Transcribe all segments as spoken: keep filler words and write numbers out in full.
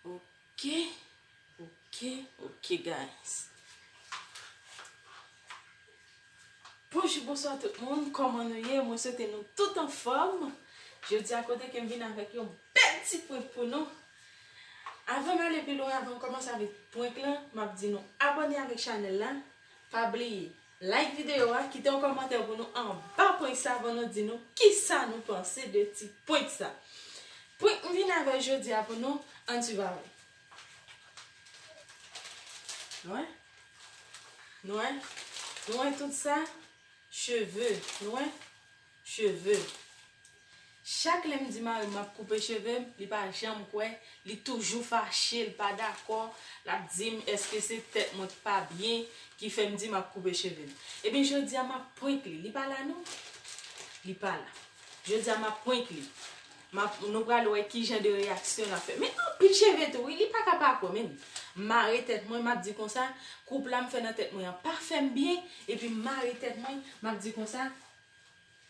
Ok, ok, ok, guys. Bonjou, bonswa tout moun, kòman nou ye? Mwen swete nou tout anfòm. Jodi a, kote ke m vin avèk yon bèl ti prank pou nou. Avan m ale pi lwen, avan m kòmanse avèk prank lan, m ap di nou abòne avèk chanèl la. Pa bliye, like videyo a, kite yon kòmantè pou nou anba prank sa avan nou di nou kisa nou panse de ti prank sa. Prank m vin avè jodi a pou nou, ann swiv avè m. Nou wè? Nou wè? Nou wè tout sa? Cheve, nou wè? Cheve. Chak lè m di mari m m ap koupe cheve m, li pa janm kwè, li toujou fache, li pa dakò, l ap di m èske se tèt mwen k pa byen ki fè m di m ap koupe cheve m. Ebyen, jodi a m ap prank li, li pa la non, li pa la. Jodi a m ap prank li. M ap, nou pral wè kijan de reyaksyon l ap fè. Men anpil cheve tou wi, li pa ka pa kwè menm. M mare tèt mwen, m ap di konsa, koup la m fè nan tèt mwen an pa fè m byen, epi m mare tèt mwen, m ap di konsa,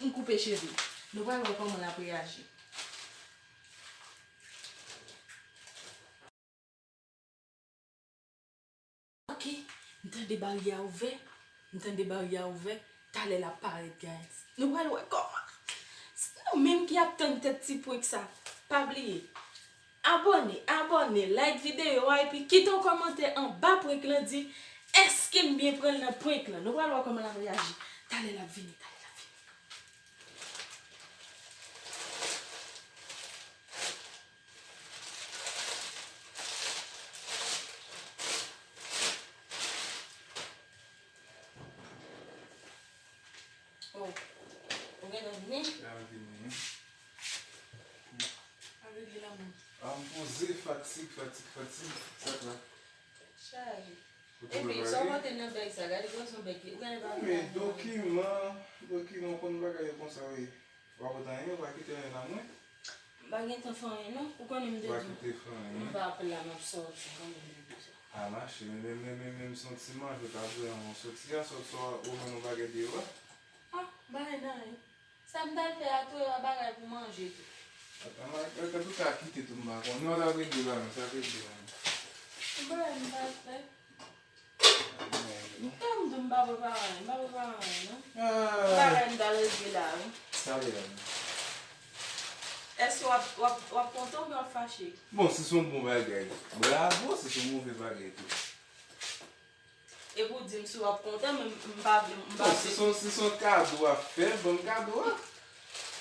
m koupe cheve l. Nou pral wè kòman l ap reyaji. Ok, m tande baryè a ouvè, m tande baryè a ouvè, talè l ap parèt, guys. Nou pral wè kòman. Se nou menm ki ap tann tèt ti prank sa. Pa bliye, abòne, abòne, like videyo a, epi kite yon kòmantè anba prank lan, di èske m byen pran l nan prank lan. Nou pral wè kòman l ap reyaji. Talè l ap vini, talè l ap vini. Oh, ou gentan vini? La, m vini, wi. Avèk li la, mwen. Ah, m poze, fatig, fatig, fatig. Sa k la? Chay. Epi, sa w pote nan bèg sa? Gade gwo son bèg ki, ou gade pa. Men dokiman, dokiman, konn bagay yo konsa, wi. W a pote anyen, w a kite anyen nan mwen. M pa gen tan fè anyen, non. Ou konnen m te di w. W a kite fè anyen. M pa ap la, m ap sòti, konnen m te di w sa. A mache, men, men, men, men, m santi manje w ta voye yon soti a, sòt sò ou jwenn yon bagay deyò a. Ah, bagay nan anyen. Sa m t al fè a tou, e pa bagay pou manje tou. Antouka, kite tou, m pa konnen. Non, sa regle la, men, sa regle la, men. Bagay m t al fè. Tann m di w m pa prepare anyen, m pa prepare anyen, non. Ah. Bagay m t al regle la, wi. Sa regle la, men. Èske w ap, w ap, w ap kontan oubyen w ap fache? Bon, si se yon bon bagay, bravo, si se yon move bagay tou. Epi w di m si w ap kontan, men m pa vle, m pa vle. Bon, si se yon, si se yon kado w ap fè, ban m kado a.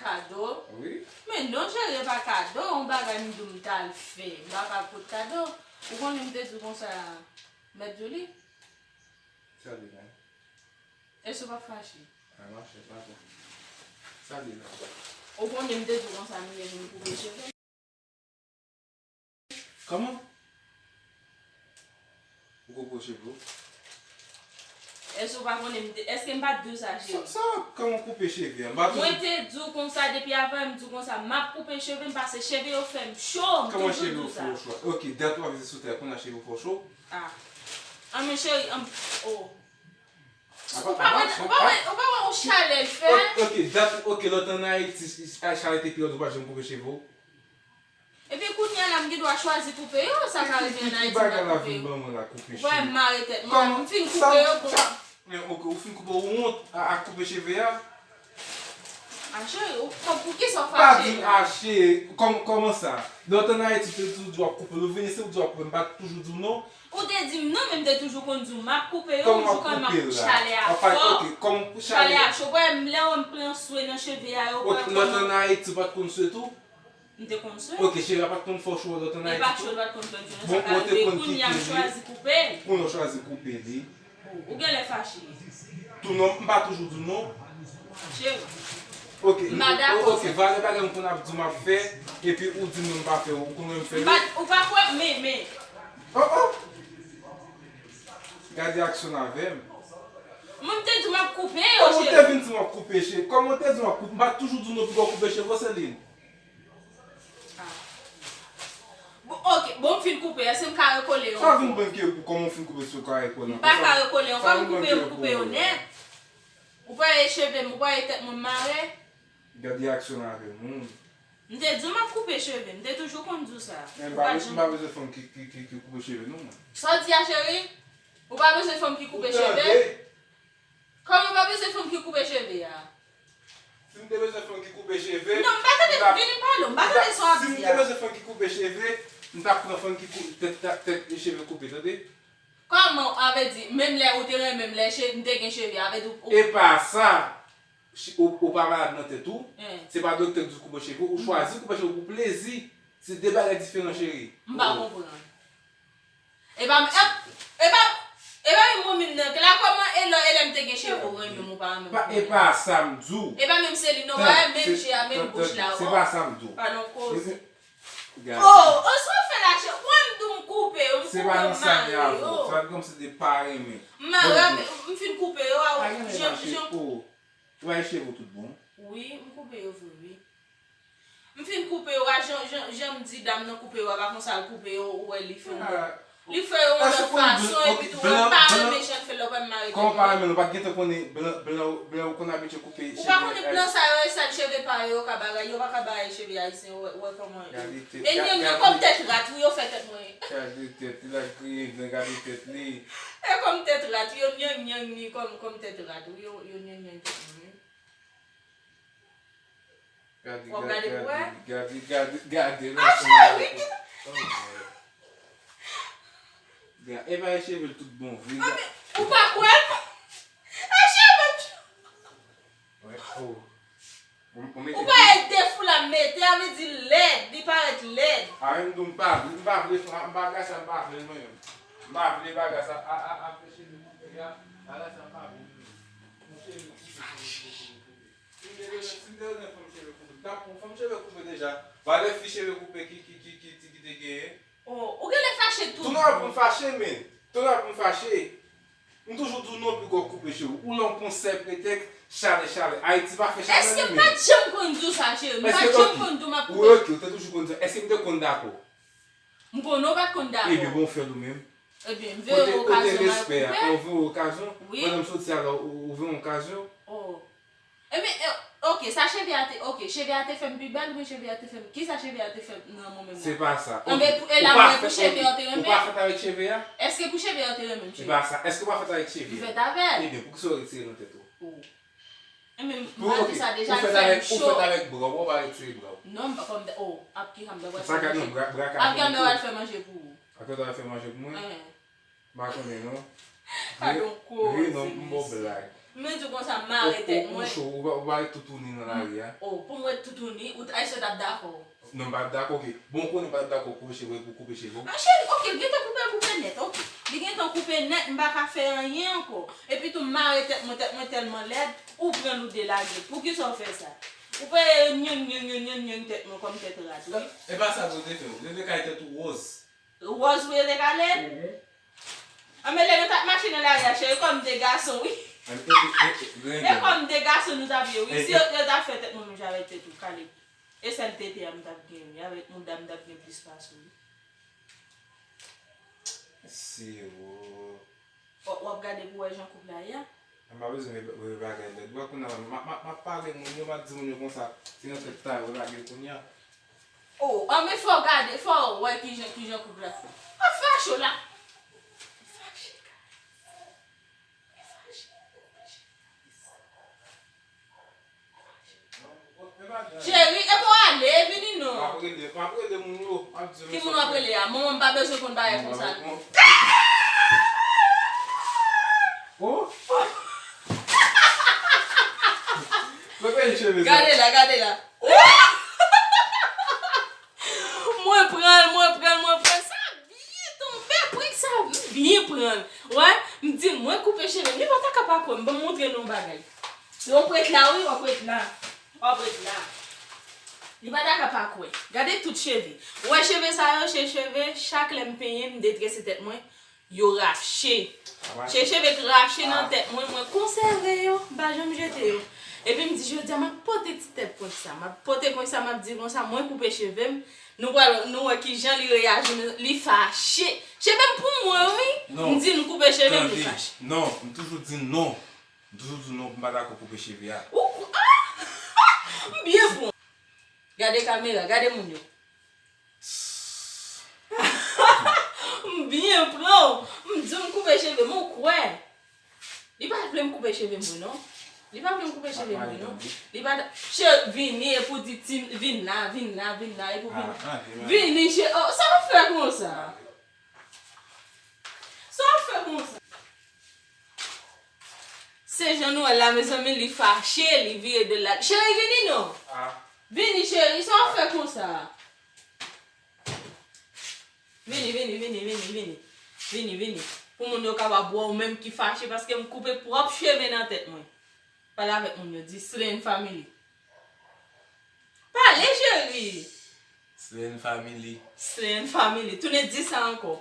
Kado? Wi. Men non, cheri, e pa kado, yon bagay m di w m t al fè. M pa ka pot kado. Ou konnen m te di w konsa, Mèt Jouli. Sa li la? Èske w p ap fache? A, m ap fè pa bon. Sa li la? Ou konnen m te di w konsa, m ye vin koupe cheve. Kòman? Ou koupe cheve w? Èske w pa konnen m te, èske m pa t di w sa, cheri? Sa, sa, kòman koupe cheve a? M pa toujou. Mwen te di w konsa depi avan, m di w konsa, m ap koupe cheve m, paske cheve yo fè m cho, m toujou di w sa. Kòman cheve w fè w cho? Ok, dat w ap viv sou tè, kounye a cheve w fè w cho? Ah. Ah, men cheri, an, oh. Ou pa wè, ou pa wè, ou pa wè yon chalè l fè? Ok, ok, dat, ok, lè w t ann Ayiti, chalè te pi rèd, ou pa t janm koupe cheve w? Epi kounye a la, m gen dwa chwazi koupe yo, sa ka rive ann Ayiti, m pa koupe yo. Ou wè m mare tèt mwen, m fin koupe yo, bon. Men, ok, ou fin koupe, ou wont a, a koupe cheve a? Ache, ou, pou, poukisa w fache? Pa di m ache, kòm, kòman sa? Lè w t ann Ayiti, w te toujou di w ap koupe l, ou vini isit, ou di w ap koupe l, m pa toujou di w non? Ou te di m non, men m te toujou konn di w m ap koupe yo, ou di w kòman m ap koupe l la? Chalè a fò, chalè a cho, wè, m lè w m pran swe nan cheve a yo, wè kòman. Lè w t ann Ayiti, ou pa t konn swe tou? M te konn swe. Ok, cheve a pa t konn fè w cho lè w t ann Ayiti tou? E pa cho l pa t konn fè m cho, non, sa ka rive kounye a m chwazi koupe l. Kounye a w chwazi koupe li. Ou genlè fache. Tou non, m pa toujou di w non. Cheri. Ok, m pa dakò. Ok, valè bagay m konn ap di w m ap fè, epi ou di m non m pa fè, ou konn wè m fè yo? M pa, ou pa kwè, men, men. Oh, oh. Gade aksyon avè m. Mwen m te di w m ap koupe yo, cheri. Kòman w te vin di m w ap koupe, cheri? Kòman w te di m w ap koupe? M pa toujou di w non pou w koupe cheve w, Celine? Ah. Bon, ok, bon, m fin koupe, èske m ka rekole yo ankò? Sa vin prank yo, kòman w fin koupe si w ka rekole ankò? M pa ka rekole ankò, m koupe yo, m koupe yo nèt. Ou pa wè cheve m, ou pa wè tèt mwen mare? Gade aksyon avè moun. M te di w m ap koupe cheve, m te toujou konn di w sa. Men m pa bezwen, m pa bezwen fanm ki, ki, ki, ki koupe cheve non, mwen. Sa w di a, cheri? Ou pa bezwen fanm ki koupe cheve? Ou tande? Kòman ou pa bezwen fanm ki koupe cheve a? Si m te bezwen fanm ki koupe cheve, non, m pa tande, vini pale, m pa tande sa w ap di a. Si m te bezwen fanm ki koupe cheve, m t ap pran fanm ki koupe tèt, tèt, tèt e cheve koupe, tande? Kòman, a vle di, menm lè ou te renmen m, lè che-, m te gen cheve, a vle di ou, ou... E pa sa, ou, ou pa malad nan tèt ou, se pa doktè ki di w koupe cheve, ou chwazi koupe cheve pou plezi. Se de bagay diferan, cheri. M pa konprann. E pa, e, e pa, e pa menm moun menm nan, la kòman e lè, e lè m te gen cheve ou renmen m, ou pa renmen m. E pa sa m di w. E pa menm se li non, w wè menm je a, menm bouch la. Se pa sa m di w. Pa nan koze. Oh, oh, sa w fè la, cheri? Mwen m di w m koupe yo, m koupe yo, m mare yo. Se pa nan sa m di w. Sa di kòmsi de pa renmen. M mare, m fin koupe yo, a, jan, jan. Ou bay cheve w tout bon? Wi, m koupe yo vre, wi. M fin koupe yo a, jan, jan, jan m di dam nan koupe yo a, pa konsa l koupe yo, ou wè li fè yon lòt, li fè yo yon lòt fason, epi tou, ou pa renmen jan l fè l la, ou pa renmen mare tèt mwen. Kòman w pa renmen l, ou pa t gentan konnen blan, blan, blan ou konn abitye koupe cheve ayisyen? Ou pa konnen blan sa yo, e sèl cheve pa yo yo ka bagay, yo pa ka bagay cheve ayisyen, ou wè, ou wè kòman yo. E nyanyan kòm tèt rat, wi, yo fè tèt mwen. Gade tèt li, l al griyen dan, gade tèt li. E kòm tèt rat, yo nyanyan li kòm, kòm tèt rat, wi, yo, yo nyanyan tèt mwen, wi. Gade, w ap gade pou wè? Gade, gade, gade, gade, ah, cheri! Gade, e pa e cheve l tout bon vre. Ah, men, ou pa kwè m? E cheve m. Ou pa wè de foula m mete, a vle di lèd, li parèt lèd. A, men m di w m pa vle, m pa vle, m pa, bagay sa m pa vle l mwen menm. M pa vle bagay sa, a, a, a, fè cheve m fè a, bagay sa m pa vle l mwen menm. Yon cheve koupe, koupe, koupe, koupe. Si m te bezwen, si m te bezwen fanm cheve koupe, m t ap pran fanm cheve koupe deja. Valè fi cheve koupe ki, ki, ki, ki, ki te genyen. Oh, ou genlè fache tou. Tounen ap pou m fache, men. Tounen ap pou m fache. M toujou di w non, piga w koupe cheve w. Ou lè w pran sèl pretèks, chalè, chalè. Ayiti pa fè chalè li menm. Èske m pa t janm konn di w sa, cheri? M pa t janm konn di w m ap koupe cheve. Ou, ok, ou te toujou konn di sa. Èske m te konn dakò? M konnen w pa t konn dakò. Ebyen, bon, fè l ou menm. Ebyen, m veye yon okazyon m al koupe. Kote respè a? Ou veye yon okazyon? Wi. Pandan m soti a la, ou, ou veye yon okazyon? Oh. Ebyen, eh, ok, sa cheve a te, ok, cheve a te fè m pi bèl, oubyen cheve a te fè m, kisa cheve a te fè nan mwen menm la? Se pa sa. Enben, e la mwen pou cheve a w te renmen? Ou pa fèt avèk cheve a? Èske pou cheve a w te renmen m, cheri? Se pa sa. Èske ou pa fèt avèk cheve a? M fèt avè l. Ebyen, poukisa w retire nan tèt ou? Oh. Enben, m pa di sa deja, l fè m cho. Ou fèt avèk bra w, ou pa retire bra w. Non, m pa, kòm, oh, ap ki janm dè pral fè manje. Ap ki janm dè pral fè manje pou ou. Ap ki janm dè pral fè manje pou mwen? M pa konnen non. Gade yon koze, mesye. Ri non, m ba w blag. M di w konsa, m mare tèt mwen. Ou cho, ou pa, ou pa ret toutouni nan lari a? Oh, pou m ret toutouni, ou t, èske w t ap dakò? Non, m pa t dakò, ok. Bon, ou konnen m pa t dakò koupe cheve, pou koupe cheve w. Ah, cheri, ok, l gentan koupe, l koupe nèt, ok. Li gentan koupe nèt, m pa ka fè anyen ankò. Epi tou, m mare tèt mwen, tèt mwen tèlman lèd, ou pran l ou delage. Poukisa w fè sa? Ou pa nyon, nyon, nyon, nyon, nyon tèt mwen kòm tèt rat, wi. E pa sa pou yo te fè w. Yo te kale tèt ou wòz. Wòz pou yo te kale? Mhm. Anben, lè nou t ap mache nan lari a, cheri, e kòm de gason, wi. E kòm de gason nou t ap ye, wi. Si yo, yo t ap fè tèt mwen menm jan avèk tèt ou, kale. E sèl tete a m t ap gen, wi. Avèk mouda m t ap gen plis pase w, wi. Siro. W ap gade pou wè jan koup la ye a? M pa bezwen rele, rele bagay lèd. Ou wè kounye a, m ap, m ap, m ap pale moun yo, m ap di moun yo konsa, se nan tèt sa yo lage l kounye a. Oh, anben fò w gade, fò w wè kijan, kijan koup la. W ap fache w la. Fache, guys. Fache. Cheri, epa w ale, vini non. M ap rele, m ap rele moun yo, m ap di yo. Ki moun w ap rele a? Manman m pa bezwen konn bagay konsa. Oh. Gade la, gade la. Mwen pran l, mwen pran l, mwen pran l. Sa byen tonbe, prank sa, m byen pran l. Wè, m di l, mwen koupe cheve m. Li pa ta ka pa kwè m. Ban m montre nou yon bagay. Yo, w ap ret la, wi, w ap ret la. W ap ret la. Li pa ta ka pa kwè. Gade tout cheve. Ou wè cheve sa yo, se cheve, chak lè m penyen, m detrese tèt mwen, yo rache. Se cheve k rache nan tèt mwen, mwen konsève yo, m pa janm jete yo. Epi m di, jodi a, m ap pote ti tèt prank sa. M ap pote prank sa, m ap di konsa, mwen koupe cheve m. Nou pral, nou wè kijan li reyaji, li fache. Cheve m pou mwen, wi. M di, m koupe cheve m, li fache. Non, m toujou di non. M toujou di non, m pa dakò koupe cheve a. Ou, ah! M byen pran. Gade kamera, gade moun yo. M byen pran w. M di w m koupe cheve m, ou kwè. Li pa vle m koupe cheve mwen non. Li pa vle m koupe cheve mwen non. Li pa ta- Che, vini epi w di ti vin la, vin la, vin la epi w vin. Vini che, oh, sa w fè konsa? Sa w fè konsa? Se jan nou wè l la mezanmi, li fache, li vire do l la. Cheri, vini non. Vini cheri, sa w fè konsa? Vini, vini, vini, vini, vini. Vini, vini. Pou moun yo kapab wè w menm ki fache paske m koupe pwòp cheve nan tèt mwen. Pale avèk moun yo, di Slaying Family. Pale cheri. Slaying Family. Slaying Family. Tounen di sa ankò.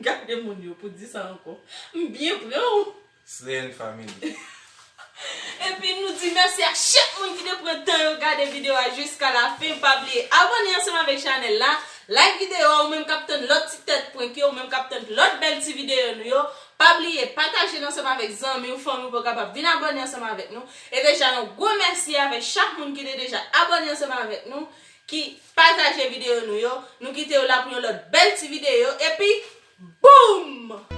Gade moun yo pou di sa ankò. M byen pran w. Slaying Family. Epi nou di mèsi a chak moun ki te pran tan yo gade videyo a jiska la fen. Pa bliye abòne ansanm avèk chanèl la, like videyo a, ou menm k ap tann lòt ti tèt prank yo, ou menm k ap tann lòt bèl ti videyo nou yo. Pa bliye pataje l ansanm avèk zanmi w, fanmi w pou yo kapab vin abòne ansanm avèk nou. E deja yon gwo mèsi avèk chak moun ki te deja abòne ansanm avèk nou, ki pataje videyo nou yo. Nou kite w la pou yon lòt bèl ti videyo. Epi, boum!